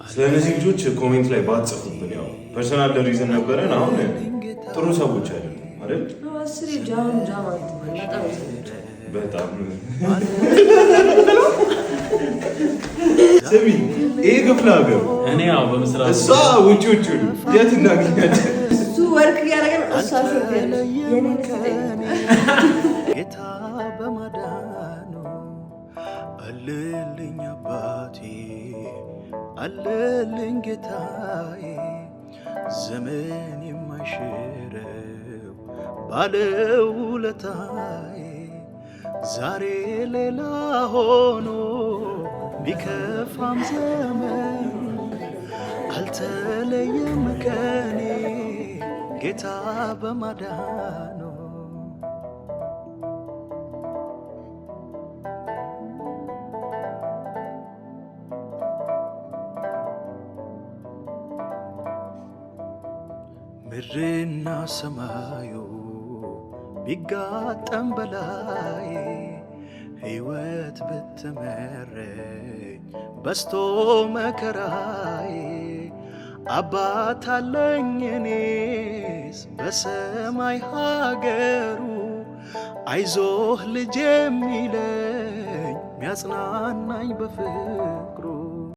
ስለነዚህ ልጆች comment ላይ ባትጽፉብን፣ ያው personal reason ነበረን። አሁን ጥሩ ሰዎች አይደሉም አይደል? አስሬ ጃም ጃም አትበል። በጣም ይሰለቻል። በጣም። ስሚ፣ ይሄ ክፍለ ሀገር እኔ ያው በምስራቅ እሷ ውጭ ውጭ የት እናገኛለን? እሱ work እያደረገ ነው፣ እሷ ሾፍ ያለች የኔ ጌታ በማዳኑ አለልኝ አባቴ፣ አለልኝ ጌታዬ፣ ዘመን የማይሽረው ባለውለታዬ። ዛሬ ሌላ ሆኖ ቢከፋም ዘመን አልተለየም ከኔ ጌታ በማዳኑ። ምድርና ሰማዩ ቢጋጠም በላይ፣ ሕይወት ብትመረኝ በስቶ መከራዬ፣ አባት አለኝ እኔስ በሰማይ ሀገሩ፣ አይዞህ ልጅ የሚለኝ፣ ሚያጽናናኝ በፍቅሩ።